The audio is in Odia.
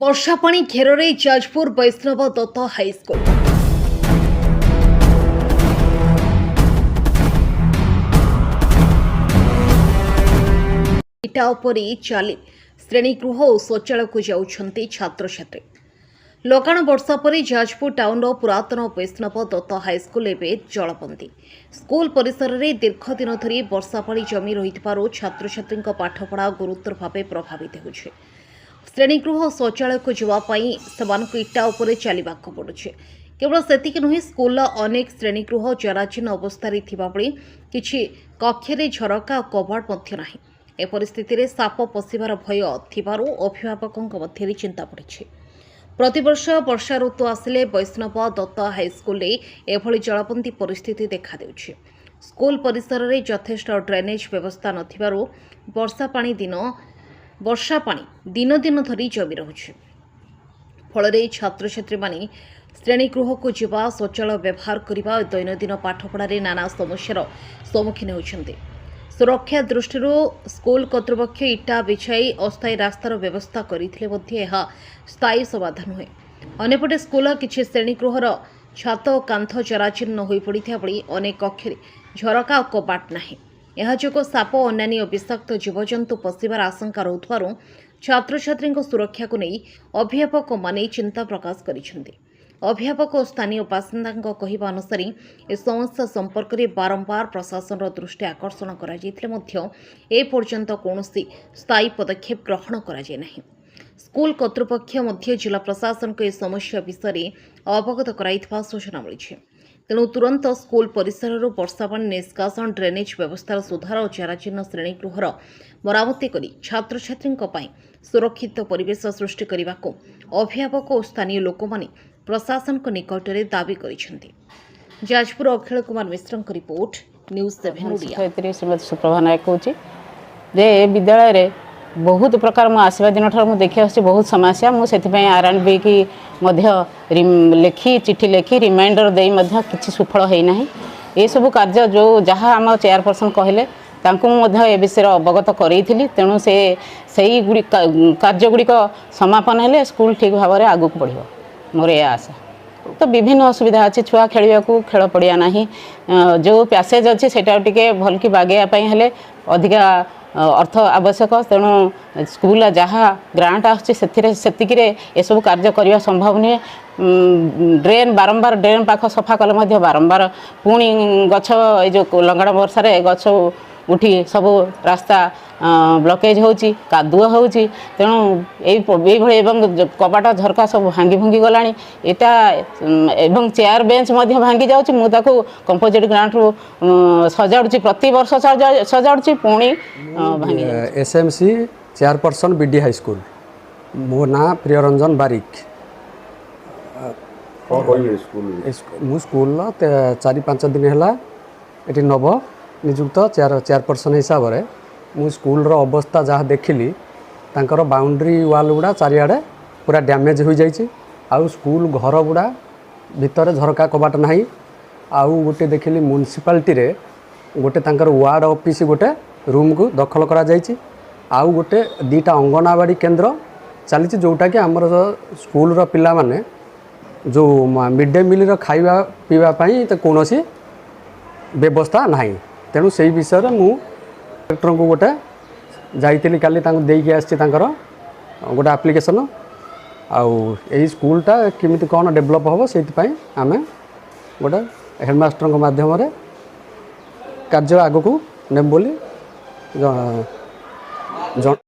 ବର୍ଷା ପାଣି ଘେରରେ ଯାଜପୁର ବୈଷ୍ଣବ ଦତ୍ତ ହାଇସ୍କୁଲ। ଇଟା ଉପରେ ଚାଲି ଶ୍ରେଣୀଗୃହ ଓ ଶୌଚାଳୟକୁ ଯାଉଛନ୍ତି ଛାତ୍ରଛାତ୍ରୀ। ଲଗାଣ ବର୍ଷା ପରେ ଯାଜପୁର ଟାଉନର ପୁରାତନ ବୈଷ୍ଣବ ଦତ୍ତ ହାଇସ୍କୁଲ ଏବେ ଜଳବନ୍ଦୀ। ସ୍କୁଲ ପରିସରରେ ଦୀର୍ଘ ଦିନ ଧରି ବର୍ଷା ପାଣି ଜମି ରହିଥିବାରୁ ଛାତ୍ରଛାତ୍ରୀଙ୍କ ପାଠପଢ଼ା ଗୁରୁତର ଭାବେ ପ୍ରଭାବିତ ହେଉଛି। ଶ୍ରେଣୀଗୃହ ଓ ଶୌଚାଳୟକୁ ଯିବା ପାଇଁ ସେମାନଙ୍କୁ ଇଟା ଉପରେ ଚାଲିବାକୁ ପଡୁଛି। କେବଳ ସେତିକି ନୁହେଁ, ସ୍କୁଲର ଅନେକ ଶ୍ରେଣୀଗୃହ ଜରାଜୀର୍ଣ୍ଣ ଅବସ୍ଥାରେ ଥିବାବେଳେ କିଛି କକ୍ଷରେ ଝରକା ଓ କବାଟ ମଧ୍ୟ ନାହିଁ। ଏପରି ସ୍ଥିତିରେ ସାପ ପଶିବାର ଭୟ ଥିବାରୁ ଅଭିଭାବକଙ୍କ ମଧ୍ୟରେ ଚିନ୍ତା ବଢ଼ିଛି। ପ୍ରତିବର୍ଷ ବର୍ଷା ଋତୁ ଆସିଲେ ବୈଷ୍ଣବ ଦତ୍ତ ହାଇସ୍କୁଲରେ ଏଭଳି ଜଳବନ୍ଦୀ ପରିସ୍ଥିତି ଦେଖାଦେଉଛି। ସ୍କୁଲ ପରିସରରେ ଯଥେଷ୍ଟ ଡ୍ରେନେଜ୍ ବ୍ୟବସ୍ଥା ନଥିବାରୁ ବର୍ଷା ପାଣି ଦିନ ଦିନ ଧରି ଜମି ରହୁଛି। ଫଳରେ ଛାତ୍ରଛାତ୍ରୀମାନେ ଶ୍ରେଣୀଗୃହକୁ ଯିବା, ଶୌଚାଳୟ ବ୍ୟବହାର କରିବା ଓ ଦୈନନ୍ଦିନ ପାଠପଢ଼ାରେ ନାନା ସମସ୍ୟାର ସମ୍ମୁଖୀନ ହେଉଛନ୍ତି। ସୁରକ୍ଷା ଦୃଷ୍ଟିରୁ ସ୍କୁଲ କର୍ତ୍ତୃପକ୍ଷ ଇଟା ବିଛାଇ ଅସ୍ଥାୟୀ ରାସ୍ତାର ବ୍ୟବସ୍ଥା କରିଥିଲେ ମଧ୍ୟ ଏହା ସ୍ଥାୟୀ ସମାଧାନ ନୁହେଁ। ଅନ୍ୟପଟେ ସ୍କୁଲର କିଛି ଶ୍ରେଣୀଗୃହର ଛାତ ଓ କାନ୍ଥ ଜରାଜୀର୍ଣ୍ଣ ହୋଇପଡ଼ିଥିବା ବେଳେ ଅନେକ କକ୍ଷରେ ଝରକା ଓ କବାଟ ନାହିଁ। ଏହା ଯୋଗୁଁ ସାପ ଓ ଅନ୍ୟାନ୍ୟ ବିଷାକ୍ତ ଜୀବଜନ୍ତୁ ପଶିବାର ଆଶଙ୍କା ରହୁଥିବାରୁ ଛାତ୍ରଛାତ୍ରୀଙ୍କ ସୁରକ୍ଷାକୁ ନେଇ ଅଭିଭାବକମାନେ ଚିନ୍ତା ପ୍ରକାଶ କରିଛନ୍ତି। ଅଭିଭାବକ ଓ ସ୍ଥାନୀୟ ବାସିନ୍ଦାଙ୍କ କହିବା ଅନୁସାରେ, ଏ ସମସ୍ୟା ସମ୍ପର୍କରେ ବାରମ୍ବାର ପ୍ରଶାସନର ଦୃଷ୍ଟି ଆକର୍ଷଣ କରାଯାଇଥିଲେ ମଧ୍ୟ ଏପର୍ଯ୍ୟନ୍ତ କୌଣସି ସ୍ଥାୟୀ ପଦକ୍ଷେପ ଗ୍ରହଣ କରାଯାଇ ନାହିଁ। ସ୍କୁଲ କର୍ତ୍ତୃପକ୍ଷ ମଧ୍ୟ ଜିଲ୍ଲା ପ୍ରଶାସନକୁ ଏ ସମସ୍ୟା ବିଷୟରେ ଅବଗତ କରାଇଥିବା ସୂଚନା ମିଳିଛି। ତେଣୁ ତୁରନ୍ତ ସ୍କୁଲ ପରିସରରୁ ବର୍ଷା ପାଣି ନିଷ୍କାସନ, ଡ୍ରେନେଜ୍ ବ୍ୟବସ୍ଥାର ସୁଧାର ଓ ଜରାଜୀର୍ଣ୍ଣ ଶ୍ରେଣୀଗୃହର ମରାମତି କରି ଛାତ୍ରଛାତ୍ରୀଙ୍କ ପାଇଁ ସୁରକ୍ଷିତ ପରିବେଶ ସୃଷ୍ଟି କରିବାକୁ ଅଭିଭାବକ ଓ ସ୍ଥାନୀୟ ଲୋକମାନେ ପ୍ରଶାସନଙ୍କ ନିକଟରେ ଦାବି କରିଛନ୍ତି। ଯାଜପୁର ଅଖିଳ କୁମାର ମିଶ୍ରଙ୍କ ରିପୋର୍ଟ, ନ୍ୟୁଜ୍ 7 ଓଡ଼ିଆ। ଶିକ୍ଷୟିତ୍ରୀ ଶ୍ରୀମତୀ ସୁପ୍ରଭା ନାୟକ କହୁଛି ଯେ ଏ ବିଦ୍ୟାଳୟରେ ବହୁତ ପ୍ରକାର, ମୁଁ ଆସିବା ଦିନଠାରୁ ମୁଁ ଦେଖି ଆସୁଛି ବହୁତ ସମସ୍ୟା। ମୁଁ ସେଥିପାଇଁ ଆର୍ ଆଣ୍ଡ ବି କି ମଧ୍ୟ ଲେଖି, ଚିଠି ଲେଖି, ରିମାଇଣ୍ଡର ଦେଇ ମଧ୍ୟ କିଛି ସୁଫଳ ହେଇନାହିଁ। ଏସବୁ କାର୍ଯ୍ୟ ଯେଉଁ ଯାହା ଆମ ଚେୟାରପର୍ସନ୍ କହିଲେ, ତାଙ୍କୁ ମୁଁ ମଧ୍ୟ ଏ ବିଷୟରେ ଅବଗତ କରେଇଥିଲି। ତେଣୁ ସେ ସେଇ ଗୁଡ଼ିକ କାର୍ଯ୍ୟ ଗୁଡ଼ିକ ସମାପନ ହେଲେ ସ୍କୁଲ ଠିକ୍ ଭାବରେ ଆଗକୁ ବଢ଼ିବ, ମୋର ଏହା ଆଶା। ତ ବିଭିନ୍ନ ଅସୁବିଧା ଅଛି। ଛୁଆ ଖେଳିବାକୁ ଖେଳ ପଡ଼ିଆ ନାହିଁ। ଯେଉଁ ପ୍ୟାସେଜ୍ ଅଛି, ସେଇଟା ଟିକେ ଭଲକି ବାଗେଇବା ପାଇଁ ହେଲେ ଅଧିକା ଅର୍ଥ ଆବଶ୍ୟକ। ତେଣୁ ସ୍କୁଲ ଯାହା ଗ୍ରାଣ୍ଟ ଆସୁଛି, ସେଥିରେ ସେତିକିରେ ଏସବୁ କାର୍ଯ୍ୟ କରିବା ସମ୍ଭବ ନୁହେଁ। ଡ୍ରେନ୍ ବାରମ୍ବାର, ଡ୍ରେନ୍ ପାଖ ସଫା କଲେ ମଧ୍ୟ ବାରମ୍ବାର ପୁଣି ଗଛ, ଏଇ ଯେଉଁ ଲଗାଣ ବର୍ଷାରେ ଗଛ ଉଠି ସବୁ ରାସ୍ତା ବ୍ଲକେଜ୍ ହେଉଛି, କାଦୁଅ ହେଉଛି। ତେଣୁ ଏଇଭଳି ଏବଂ କବାଟ ଝରକା ସବୁ ଭାଙ୍ଗି ଭୁଙ୍ଗି ଗଲାଣି ଏଇଟା ଏବଂ ଚେୟାର ବେଞ୍ଚ ମଧ୍ୟ ଭାଙ୍ଗି ଯାଉଛି। ମୁଁ ତାକୁ କମ୍ପୋଜିଟ୍ ଗ୍ରାଣ୍ଟରୁ ସଜାଡ଼ୁଛି, ପ୍ରତିବର୍ଷ ସଜାଡ଼ୁଛି, ପୁଣି ଭାଙ୍ଗି ଯାଉଛି। SMC chairperson, BD high school. ମୋ ନାଁ ପ୍ରିୟରଞ୍ଜନ ବାରିକ। କ'ଣ କହିବେ ସ୍କୁଲ? ମୁଁ ସ୍କୁଲର 4-5 ଦିନ ହେଲା ଏଠି ନବ ନିଯୁକ୍ତ ଚେୟାରପର୍ସନ୍ ହିସାବରେ ମୁଁ ସ୍କୁଲର ଅବସ୍ଥା ଯାହା ଦେଖିଲି, ତାଙ୍କର ବାଉଣ୍ଡ୍ରି ୱାଲ୍ ଗୁଡ଼ା ଚାରିଆଡ଼େ ପୁରା ଡ୍ୟାମେଜ୍ ହୋଇଯାଇଛି। ଆଉ ସ୍କୁଲ ଘର ଗୁଡ଼ା ଭିତରେ ଝରକା କବାଟ ନାହିଁ। ଆଉ ଗୋଟେ ଦେଖିଲି, ମ୍ୟୁନିସିପାଲିଟିରେ ଗୋଟେ ତାଙ୍କର ୱାର୍ଡ଼ ଅଫିସ୍ ଗୋଟେ ରୁମ୍କୁ ଦଖଲ କରାଯାଇଛି। ଆଉ ଗୋଟେ ଦୁଇଟା ଅଙ୍ଗନବାଡ଼ି କେନ୍ଦ୍ର ଚାଲିଛି, ଯେଉଁଟାକି ଆମର ସ୍କୁଲର ପିଲାମାନେ ଯେଉଁ ମିଡ଼୍ ଡେ ମିଲ୍ର ଖାଇବା ପିଇବା ପାଇଁ ତ କୌଣସି ବ୍ୟବସ୍ଥା ନାହିଁ। ତେଣୁ ସେଇ ବିଷୟରେ ମୁଁ କଲେକ୍ଟରଙ୍କୁ ଗୋଟେ ଯାଇଥିଲି କାଲି, ତାଙ୍କୁ ଦେଇକି ଆସିଛି ତାଙ୍କର ଗୋଟେ ଆପ୍ଲିକେସନ୍। ଆଉ ଏଇ ସ୍କୁଲଟା କେମିତି କ'ଣ ଡେଭଲପ୍ ହେବ, ସେଇଥିପାଇଁ ଆମେ ଗୋଟେ ହେଡ଼ମାଷ୍ଟରଙ୍କ ମାଧ୍ୟମରେ କାର୍ଯ୍ୟ ଆଗକୁ ନେବୁ ବୋଲି